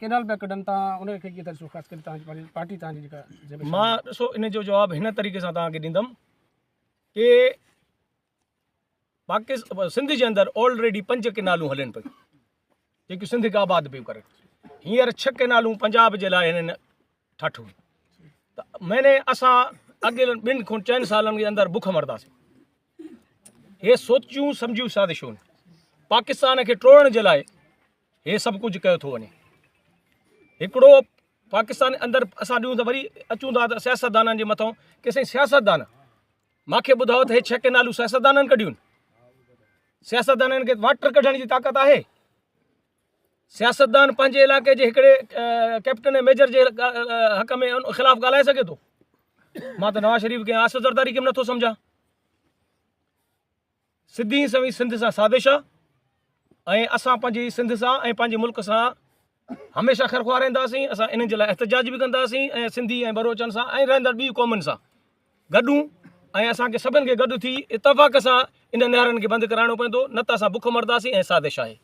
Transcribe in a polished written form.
Canal پيا ڪڍن تان ان کي ڪيئن ٿا ڏسو خاص ڪري تان جي پنهنجي پارٽي تان جي جيڪا جنهن ۾ مان ڏسو ان جو جواب هن طريقي سان توهان کي ڏيندم ڪي پاڪستان سنڌ جي اندر آلريڊي پنج ڪينالون هلن پيون جيڪي سنڌ کي آباد پيون ڪرن هينئر ڇهه ڪينالون پنجاب جي لاء هنن ٺاٺون ته معني اسان اڳين ٻن کان چئن سالن جي اندر بک مرنداسين هي سوچيون سمجهيون سازشون پاڪستان کي ٽوڙڻ جي لاء هي سڀ ڪجهه ڪيو ٿو وڃي هڪڙو پاڪستان اندر اسان ڏيون ته وري اچون ٿا ته سياستدانن جي مٿان ڪي سائين سياستدان مانکي ٻڌايو ته هي ڇهه ڪينالون سياستدانن ڪڍيون سياستدانن کي واٽر ڪڍڻ جي طاقت آهي سياستدان پنهنجي علائقي جي هڪڙي ڪيپٽن ۽ ميجر جي حق ۾ خلاف ڳالهائي سگهي ٿو مان ته نواز شريف کي آصف زرداري کي به نٿو سمجهان سڌي سنئين سنڌ سان سازش آ ۽ اسان پنهنجي سنڌ سان ۽ پنهنجي ملڪ سان هميشه خيرخواهه رهنداسين اسان انهن جي لاء احتجاج به ڪنداسين ۽ سنڌي ۽ بروچن سان ۽ رهندڙ ٻي قومن سان گڏون ۽ اسان کي سڀن کي گڏ ٿي اتفاق سان انهن نهرن کي بند ڪرائڻو پوندو نه ته اسان بک مرنداسين ۽ سازش آهي.